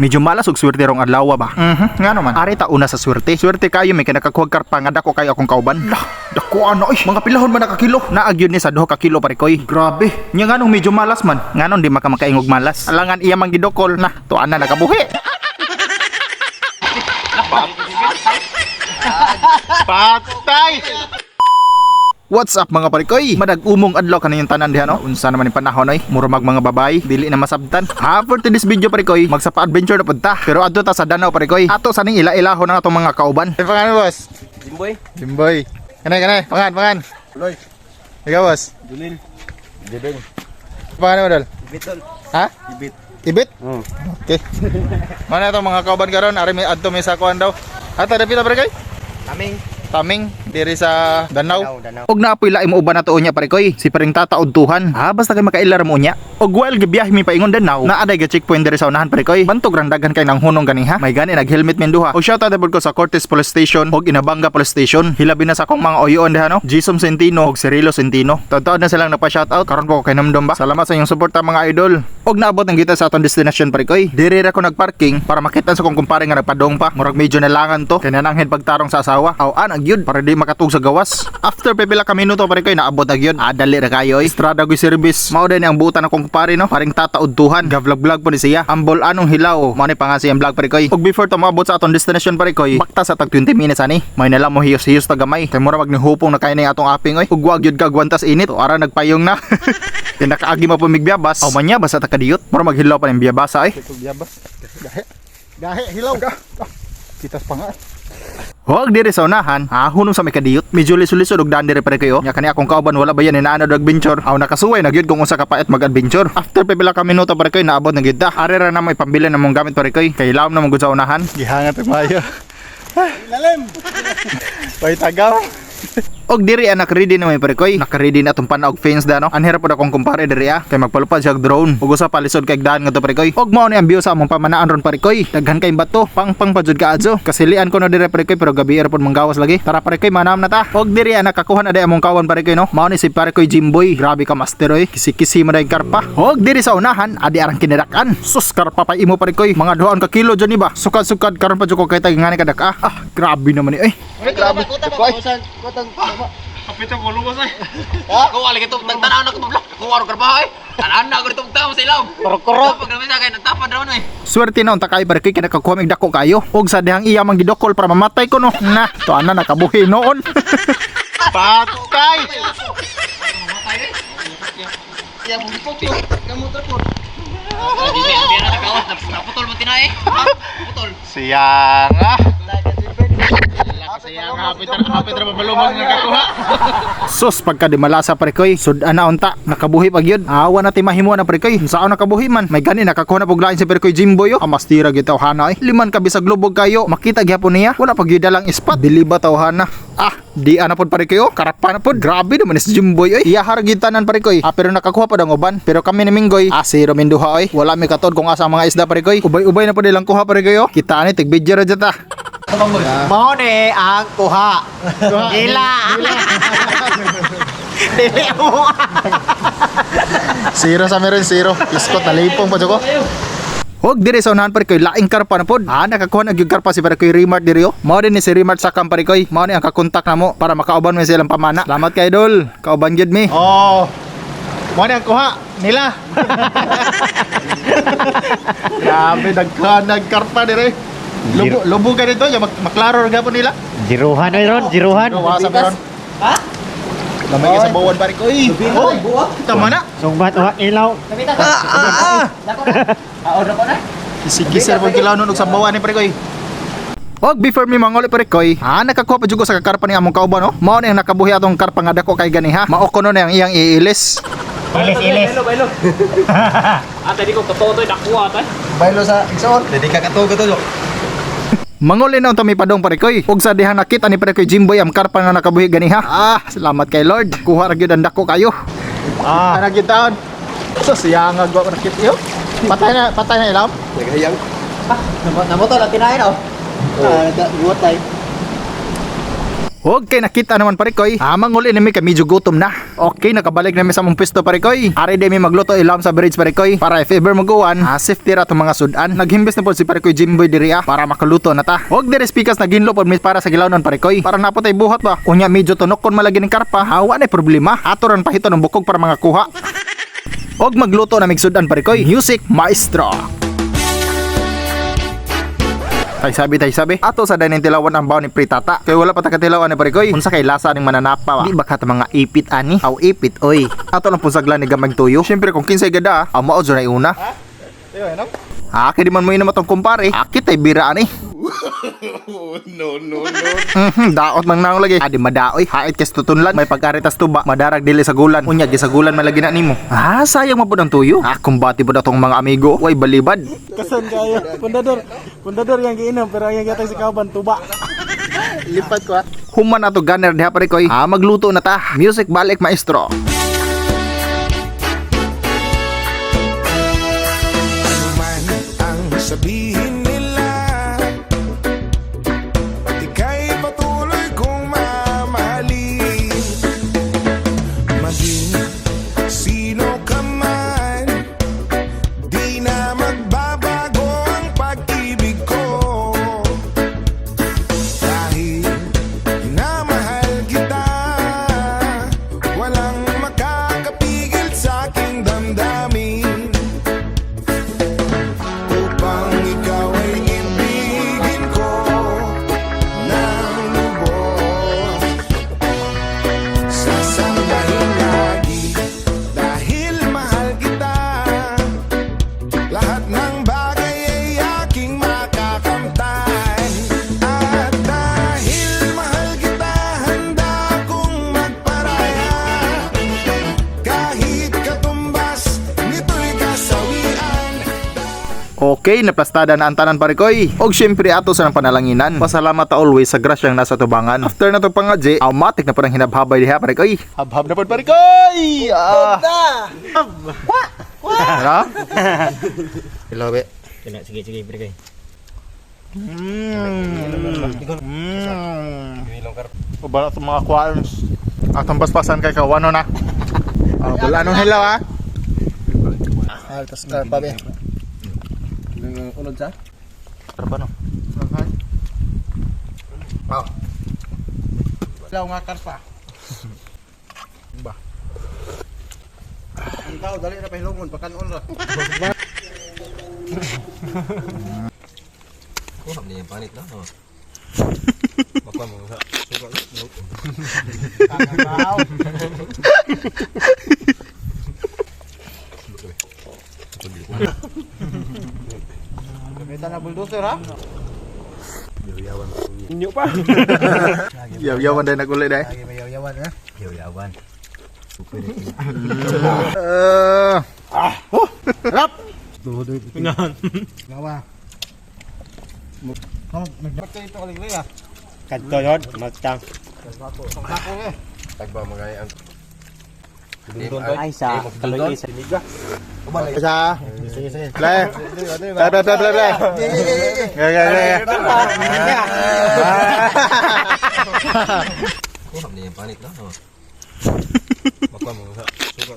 Medyo malas og swerte rong adlaw ba. Ngano man? Ari ta una sa swerte. Swerte kayo may kinakakuha karpa nga dako kayo akong kauban. Lah, dako ano oy. Mga pilahon man nakakilo. Naag yun ni sa 2 ka kilo, pare koy. Grabe. Nya nganong medyo malas man? Nganong di maka makaingog malas? Alangan iya man gidokol na. Tuan na nakabuhi. Patay! What's up, mga parikoy? Madag-umong adlaw kaniyong tanan diha, no? Unsa naman yung panahon oy? Mura mag mga babay, dili na masabtan. Ha, for today's video, parikoy, magsapa-adventure na pud ta. Pero adto ta sa Danau, parikoy. Ato sa ning ila-ilahon ang atong mga kauban. Ay, pangan, boss. Jimboy. Jimboy. Kanay kanay, pangan pangan. Loy. Ikaw, boss. Julil. Jebeng. Pangan mo, dol. Ibit, tol. Ha? Ibit. Ibit? Oh. Okay. Mana itong mga kauban karon, ari may adto may sakuan daw. Ata dapita, parikoy? Kaming. Taming diri sa Danau. Danaw, Danaw. Og naapoy laim uban na tuon niya, pare koy. Si paring tata udtuhan. Ha, basta kay makailar mo niya. Og while gibiyahe mi paingon Danau, naa day ga checkpoint diri sa unahan, pare koy. Bantog rang daghan kay nang hunong ganiha. May gani nag-helmet min duha. Og shout out ko sa Cortes Police Station og Inabanga Police Station. Hilabi na sa akong mga oyon diha, no. Jisom Centino og Cirilo Centino. Taod na silang nagpa-shout out. Karon po ko kay namdom ba. Salamat sa inyong suporta, mga idol. Og naabot ang kita sa atong destination, pare koy. Diri ra ko nagparking para makita sa kong kumpare nga nagpadong pa. Murag medyo nalangan to. Kay nananghed pagtarong sa asawa. Aw an gyud para di makatug sa gawas. After pipila ka minuto, pare koy, naabot na gyud. Ah, dali ra kayo oy. Estrada goy service. Mao din ang butan akong kumpare, no. Paring tataudtuhan. Ga-vlog vlog po ni siya. Ambol anong hilaw. Mao ni pangan siyang vlog, pare koy. Og before to maabot sa atong destination, pare koy, bakta sa tag 20 minutes ani. May nala mo hiyos-hiyos ta gamay. Kay mura magnihupong na kay ni atong aping oy. Ug wag gyud kagwantas init. O ara nagpayong na. Kay nakaagi mo pumigbyabas. Aw manya basta ta kadiyot. Mura maghilaw pa ning biyabasa ay. Biyabas. Gahe. Gahe hilaw. Kitas pa nga. Huwag diri sa unahan, ha, hunong sa may kadiyot. Medyo lisod-lisod og daan diri, pare kayo. Nya kani akong kauban wala ba yan inaano og adventure. Aw nakasuway na gyud kung unsa ka pait mag-adventure. After pipila ka minuto, pare koy, naabot na gyud ta. Ari ra na mo ipambili na mong gamit, pare koy. Kay lawom na mong gud sa unahan. Gihangat mayo. Lalim. Way tagaw. Og diri anak ready na may, pare koy. Naka-ready na atong pana og fence da, no. Anhira pod akong kumpare diri ah. Kay magpalupad siya og drone. Ug usa pa lisod kay daan ngadto, pare koy. Og mao ni ang view sa among pamanaan ron, pare koy. Daghan kay bato, pangpang pa jud kaadyo. Kasilian ko na diri, pare koy, pero gabi ra pod manggawas lagi. Tara, pare koy, manam na ta. Og diri anak nakakuha na day among kawan, pare koy, no. Mao ni si pare koy Jimboy. Grabe ka master oy. Kisi-kisi mo day karpa. Og diri sa unahan adi arang kinidakan. Sus, karpa pa imo, pare koy. Mga 2 ka kilo dyan ba? Sukad-sukad karon pa jud ko kay tag ngani kadak ah. Ah, grabe naman ni oy. Grabe. Ako wala kito tagtanaw na ko vlog. Ako waro karbaho eh. Tanaw na ko dito tao sa ilaw. Korok-korok pag sa kay nagtapad ra man eh. Swerte na unta kay, pare koy, kinakakuha mig dako kayo. Og sa dihang iya mang gidokol para mamatay ko, no. Na, to ana nakabuhi noon. Patay. Di di na nagawas naputol mo tinay. Putol. Siyang ah. Hapit ra mabalumag nga kakuha. Sus, pagka di malasa, pare koy, sud na unta, nakabuhi pag yun. Awa na ti mahimo na, pare koy. Saan nakabuhi man? May gani nakakuha na puglain si pare koy Jimboy oh. Amastira gyud tawhana ay. Liman ka bisag lubog kayo, makita gyapon niya. Wala pag yun dalang ispat. Dili ba tawhana? Ah, di ana pod, pare koy oh. Karapa na pod. Grabe naman si Jimboy oy. Iya har gyud tanan, pare koy. Ah, pero nakakuha pod ang uban. Pero kami ni Minggoy, ah, zero minduha oy. Wala mi katod kung asa ang mga isda, pare koy. Ubay-ubay na pod ilang kuha, pare koy oh. Kita ani tig video ra jud ta. Mao ni ang kuha. Gila. Dili mo. Zero sa meron, zero. Iskot na lipong pa ko. Huwag diri sa unahan, pare koy, laing karpa na pod. Ah, nakakuha na gyud karpa si pare koy Remart diri oh. Mao din ni si Remart sa kam, pare koy. Mao ni ang kakontak namo para makauban mi sa ilang pamana. Salamat kay idol. Kauban gyud mi. Oh. Mao ni ang kuha nila. Grabe daghan nagkarpa diri. Lubo lubo ka dito, ya maklaro ra gapon nila. Jiruhan ay ron, jiruhan. Wa sa meron. Ha? Lamay ka sa bawan, pare koy. Oh, tama na. Sungbat wa ilaw. Kisi-kisi ra pud kilaw nun og sa bawan ni, pare koy. Og before mi mangoli, pare koy, ah, nakakuha pa jud ko sa kakarpa ni among kauban no. Mao ni ang nakabuhi atong karpa nga dako kay ganiha. Mao kuno na ang iyang iilis. Ilis ilis. Ah, tadi ko totoo to nakuha ta. Baylo sa igsoon. Dili ka katugo to. Manguli na unta mi padong, pare koy. Og sa dihang nakita ni pare koy Jimboy ang karpa nga nakabuhi ganiha. Ah, salamat kay Lord. Kuha ra gyud ang dako kayo. Ah, Ana gyud taon. So siya nga gwa ko nakit iyo. Patay na ilaw. Naghayang. Namotol ang tinahin oh. Ah, nagabuhat tay. Okay, nakita naman pare koy. Amang uli nami kay medyo gutom na. Okay, nakabalik nami sa mong pwesto pare koy. Ari day mi magluto ilam sa bridge pare koy. Para if ever maguan, safety ra tong mga sudan. Naghimbis na po si pare koy Jimboy diri para makaluto na ta. Og diri speakers naginlo pod mi para sa gilawnon pare koy. Para napot ay buhat ba. Unya medyo tunokon malagi ning karpa. Hawa na problema. Ato ran pahito ng bukog para mga kuha. Og magluto na migsudan pare koy. Music maestro. Tay sabi, tay sabi. Ato sa daning tilawan ang baon ni Pritata. Kay wala pa ta katilawan ni Parikoy. Unsa kay lasa ning mananapa wa? Di ba ka ta mga ipit ani? Aw ipit oy. Ato lang pusaglan ni gamay tuyo. Syempre kung kinsay gada, aw mao jud na una. Ha? Kay di man mo inom atong kumpare. Akit ay bira ani. No, no, no. Daot mang naong lagi. Adi madaoy. Hait kes tutunlan. May pag-aritas tuba. Madarag dili sa gulan. Unya gisagulan man lagi na nimo. Ah, sayang man pud ang tuyo. Ah, kumbati pud atong mga amigo. Way balibad. Kasan kayo? Pundador. Pundador yang giinom pero ang gatay sa kauban tuba. Lipat ko. Human ato gunner diha pare koy. Ah, magluto na ta. Music balik maestro. Man ang sabihin nila, ika'y patuloy kong mamahalin. Maging sino ka man, di na magbabago ang pag-ibig ko. Dahil minamahal kita, walang makakapigil sa aking damdamin upang ikaw ay ibigin ko ng lubos. Sasambahin lagi dahil mahal kita. Lahat ng bagay ay aking makakamtan. At dahil mahal kita, handa akong magparaya. Kahit katumbas nito'y kasawian. Okay, naplastada na ang tanan pare koy. Og syempre ato sa nang panalanginan. Pasalamat ta always sa grasyang nasa tubangan. After na to pangadje, automatic na parang hinabhabay diha pare koy. Habhab na pod pare koy. Ah. Tara. Hello, be. Sige, sige, pre kay. Ubara sa mga kwarns. Atong paspasan kay kawano na. Ah, wala nung hilaw ah. Ah, tas karpa be. Unod sa? Karpa no. Ilaw nga karpa. Ba. Ang tao dali ra pahilungon pakanon ra. Kuha niya yung panit na. Oh. Bakwa mo sa suka. Meta na bulldozer ha. Yaw-yawan dahil naguli dahil. Lagi may yaw-yawan ha. Yaw-yawan. Ah. Oh, rap. Gawa. Nagpatay ito kaligli ah. Kadto yon, magtang. Tagba mga ang Ay sa kaloy sa Sa. Play. Play, play, play, play, play. Gaya, gaya, gaya. Kuha niya yung panit na. Oh. Bakwa mo sa suka.